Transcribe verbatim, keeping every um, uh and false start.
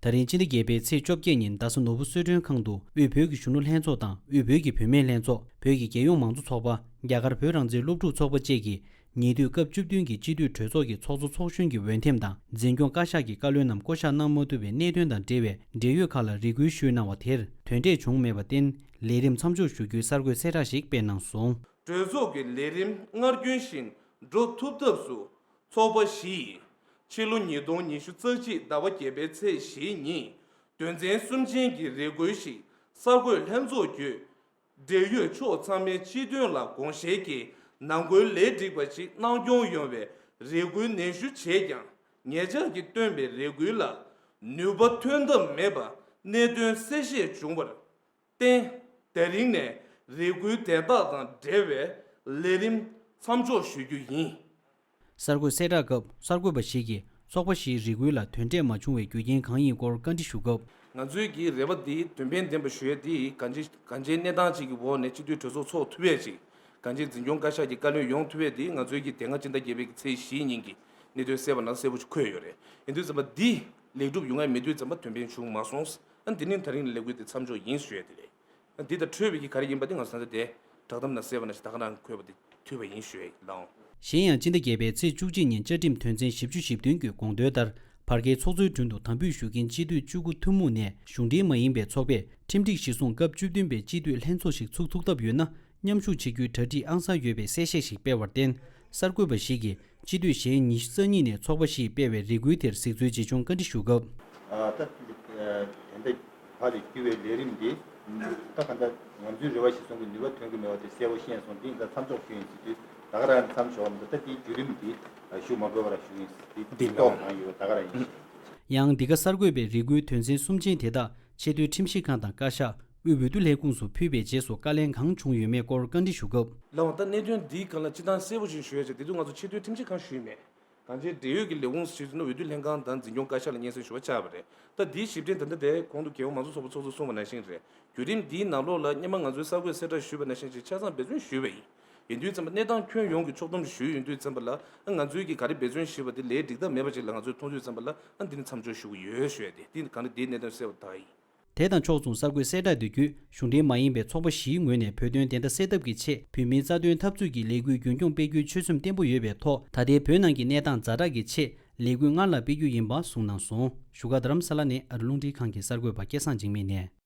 ད་རིང་སྤྱི་ཟླ་བརྒྱད་པའི་ཚེས་བཅོ་བརྒྱད་ཉིན་རྡ་ས་ནོར་བུ་གསོལ་མགྲོན་ཁང་དུ་དབུས་བོད་ཀྱི་གཞོན་ནུ་ལྷན་ཚོགས་དང་དབུས་བོད་ཀྱི་བུད་མེད་ལྷན་ཚོགས། བོད་ཀྱི་རྒྱལ་ཡོངས་མང་གཙོ་ཚོགས་པ། རྒྱ་གར་བོད་རང་བཙན་སློབ་ཕྲུག་ཚོགས་པ་བཅས་ཀྱིས། ཉེ་དུས་སྐབས་བཅུ་བདུན་གྱི་སྤྱི་འཐུས་གྲོས་ཚོགས་ཀྱི་ཚོགས་གཙོ་ཚོགས་གཞོན་གྱི་འོས་འདེམས་དང་། འཛིན་སྐྱོང་བཀའ་ཤག་གི་བཀའ་བློན་རྣམས་བསྐོ་གཞག་གནང་མ་ཐུབ་པའི་གནད་དོན་དང་འབྲེལ་བའི་འབྲེལ་ཡོད་ཁག་ལ་རེ་སྐུལ་ཞུས་གནང་བ་དེར་དོན་འབྲས་བྱུང་མེད་པར་བརྟེན། ལས་རིམ་མཚམས་འཇོག་ཞུ་རྒྱུའི་གསར་འགོད་གསལ་བསྒྲགས་ཤིག་སྤེལ་གནང་སོང་། གྲོས་ཚོགས་ཀྱི་ལས་རིམ་སྔར་རྒྱུན་བཞིན་འགྲོ་ཐུབ་ཐབས་སུ། ཚོགས་པ་བཞི་ཡིས་ཕྱི་ལོ་ཉིས་སྟོང་ཉི་ཤུ་རྩ་གཅིག་ཟླ་བ་བརྒྱད་པའི་ཚེས་བཞིའི་ཉིན་དོན་ཚན་གསུམ་ཅན་གྱི་རེ་སྐུལ་ཞིག་གསར་འགོད་ལྷན་ཚོགས་བརྒྱུད། འབྲེལ་ཡོད་ཕྱོགས་ཚང་མའི་སྤྱི་དོན་ལ་དགོངས་བཞེས་ཀྱིས་ནང་ཁུལ་ལས་འགྲིག་པ་ཞིག་གནང་སྐྱོང་ཡོང་བའི་རེ་སྐུལ་ནན་ཞུ་བྱས་ཀྱང་། ཉེ་ཆར་གྱི་བཏོན་པའི་རེ་སྐུལ་ལ་ནུས་པ་ཐོན་ཐབས་མེད་པ་གནད་དོན་གསལ་བཤད་བྱུང་བར་བརྟེན། དེ་རིང་ནས་རེ་སྐུལ་དེ་དག་དང་འབྲེལ་བའི་ལས་རིམ་མཚམས་འཇོག་ཞུ་རྒྱུ་ཡིན། གསར་འགོད་གསལ་བསྒྲགས་སྐབས་གསར་འགོད་པ་ཞིག་གིས་ཚོགས་པ་བཞིའི་རེ་སྐུལ་ལ་དོན་འབྲས་མ་བྱུང་བའི་རྒྱུ་རྐྱེན་གང་ཡིན་སྐོར་བཀའ་འདྲི་ཞུ་སྐབས། ང་ཚོའི་གི་རེ་བ་འདི་དོན་ཕན་ལྡན་པ་ཞུ་ཡས་འདི་གང་ཅི་གང་ཅིའི་གནས་སྟངས་ཅིག་གི་འོག་ནས་སྤྱི་འཐུས་གྲོས་ཚོགས་ཚོགས་ཐུབ་ཡས་ཅིག་གང་ཅི་འཛིན་སྐྱོང་བཀའ་ཤག་གི་བཀའ་བློན་ཡོང་ཐུབ་ཡས་འདི་ང་ཚོའི་གི་དེ་སྔ་སྤྱི་ཟླ་བརྒྱད་པའི་གི་ཚེས་བཞིའི་ཉིན་གྱི་གནད་དོན་གསལ་བ་ན་གསལ་པོ་ཅིག་འཁོད་ཡོད་རེད། ཡིན་དུས་ཙམ་པ་འདི་ལེགས་གྲུབ་ཡོང་ཡས་མེད་དུས་ཙམ་པ་དོན་ཕན་བྱུང་མ་སོང་། ཨ་འདི་ནི་ད་རིང་ལས་འགུལ་འདི་མཚམས་འཇོག་ཡིན་ཞུ་ཡས་འདི་རེད། འདི་དང་འཕྲོས་པའི་གི་ག་རེ་ཡིན་པ་དེ་ང་ཚོ་ད་ལྟ་དེ་བསྒྲགས་གཏམ་ནང་གསལ་བ་ནང་བཞིན་ད་ག་རང་འཁོད་པ་དེ་ཐུབ་པ་ཡིན་ཞུ་ཡས་ལགས། གཞན་ཡང་སྤྱི་ཟླ་བརྒྱད་པའི་ཚེས་བཅུ་གཅིག་ཉིན་བཅའ་ཁྲིམས་དོན་ཚན་བཞི་བཅུ་ཞེ་བདུན་གྱི་དགོངས་དོན་ལྟར་བར་བརྒལ་ཚོགས་གཙོའི་དྲུང་དུ་དམ་འབུལ་ཞུ་མཁན་སྤྱི་འཐུས་བཅུ་དགུ་ཐུན་མོང་ནས་གཞུང་འབྲེལ་མ་ཡིན་པའི་ཚོགས་པས་ཁྲིམས་སྒྲིག་གཞིར་བཟུང་སྐབས་བཅུ་བདུན་པའི་སྤྱི་འཐུས་ལྷན་ཚོགས་ཤིག་ཚུགས་ཐུབ་ཐབས་ཡོད་ན། མཉམ་ཞུགས་བྱེད་རྒྱུའི་གྲ་སྒྲིག་ཨང་གསར་ཡོད་པའི་གསལ་བཤད་ཞིག་སྤེལ་བར་བརྟེན། གསར་འགོད་པ་ཞིག་གིས་སྤྱི་འཐུས་གཞན་ཉི་ཤུ་རྩ་གཉིས་ནས་ཚོགས་པ་བཞིས་སྤེལ་བའི་རེ་སྐུལ་དེར་གཟིགས་ཚུལ་ཇི་བྱུང་བཀའ་འདྲི་ཞུ་སྐབས། ཨ་ད་དེ་འདྲ་ཕར་ལ་བསྐྱུར་བའི་ལས་རིམ་འདི་ད་ག་འདྲ་ང་ཚོའི་རེ་བ་གཞིར་བཟུང་གི་ནུས་པ་ཐོན་གྱི་མེད་པ་དེ་གསལ་པོ་ཤེས་སོང་། འདི་ད་མཚམས་འཇོག་ཞུ་ཡིན་ཟེར་དུས་ད་ག་རང་མཚམས་འཇོག་མི་འདུག་ད་དེའི་བརྒྱུད་རིམ་འདི་ཞུ་མ་དགོས་པ་ར་ཞུ་ཡིན་ཟེར་དུས་འདི་ལྟོགས་གང་ཡོད་ད་ག་རང་ཡིན། ཡང་འདི་ག་གསར་འགོད་པའི་རེ་སྐུལ་དོན་ཚན་གསུམ་ཅན་དེ་དག་ཆེས་མཐོའི་ཁྲིམས་ཞིབ་ཁང་དང་བཀའ་ཤག་དབུས་འོས་བསྡུ་ལས་ཁུངས་སུ་ཕུལ་བའི་རྗེས་སུ་བཀའ་ལན་གང་བྱུང་ཡོད་མེད་སྐོར་བཀའ་འདྲི་ཞུ་སྐབས། ལགས་འོང་། ད་གནད་དོན་འདིའི་སྒང་ལ་སྤྱིར་བཏང་གསལ་པོ་ཞིག་ཞུ་ཡ་ཅིག་དེ་དུས་ང་ཚོ་ཆེས་མཐོའི་ཁྲིམས་ཞིབ་ཁང་ཞུས་མེད། གང་ཅིའི་འབྲེལ་ཡོད་ཀྱི་ལས་ཁུངས་སུ་ཞུས་ཟིན་ན་འོས་བསྡུ་ལྷན་ཁང་དང་འཛིན་སྐྱོང་བཀའ་ཤག་ལ་སྙན་སེང་ཞུ་བ་ཆགས་པ་རེད། ད་འདིའི་ཞིབ་ཕྲ་ད་ལྟ་དེ་གོང་དུ་རྒྱལ་ཡོངས་མང་གཙོ་ཚོགས་པ་ཚོགས་གཙོས་གསུངས་པ་ནང་བཞིན་རེད། བརྒྱུད་རིམ་འདིའི་ནང་ལོགས་ལ་སྔོན་མ་ང་ཚོའི་གསར་འགོད་གསལ་བསྒྲགས་ཞུས་པ་ནང་བཞིན་ཅིག་ཆ་ཚང་འབད་བརྩོན་ཞུས་པ་ཡིན། ཡིན་དུས་ཙམ་པ་གནས་སྟངས་ཁྱོན་ཡོངས་ཀྱི་ཕྱོགས་བསྡོམས་ཞུས་ཡོང་དུས་ཙམ་པ་ལ་ང་ཚོའི་གི་ག་རེ་འབད་བརྩོན་ཞུས་པ་དེ་ལས་འགྲིག་ཐབས་མེད་པ་ཅིག་ལ་ང་ཚོས་མཐོང་དུས་ཙམ་པ་ལ་ཨ་འདི་ནི་མཚམས་འཇོག་ཞུ་གི་ཡོད་ཞུ་ཡ་དེ་འདི་ནི་གང་ལ་འདིའི་གནད་དོན་གསལ་བ་དག་ཡིན། དེ་དང་ཕྱོགས་མཚུངས་གསར་འགོད་གསལ་བསྒྲགས་འདི་བརྒྱུད་གཞུང་འབྲེལ་མ་ཡིན་པའི་ཚོགས་པ་བཞིའི་ངོས་ནས་བོད་དོན་བདེན་མཐའ་གསལ་ཐབས་ཀྱི་ཆེད་བོད་མིའི་རྩ་དོན་འཐབ་རྩོད་ཀྱི་ལས་འགུལ་རྒྱུན་སྐྱོང་སྤེལ་རྒྱུའི་ཆོད་སེམས་བརྟན་པོ་ཡོད་པའི་ཐོག་ད་ལྟའི་བོད་ནང་གི་གནས་སྟངས་ཛ་དྲག་གི་ཆེད་ལས་འགུལ་སྔར་ལ་སྤེལ་རྒྱུ་ཡིན་པ་གསུངས་གནང་སོང་། བཞུགས་སྒར་རྡ་རམ་ས་ལ་ནས་ཨ་རི་རླུང་འཕྲིན་ཁང་གི་གསར་འགོད་པ་སྐལ་བཟང་འཇིགས་མེད་ནས།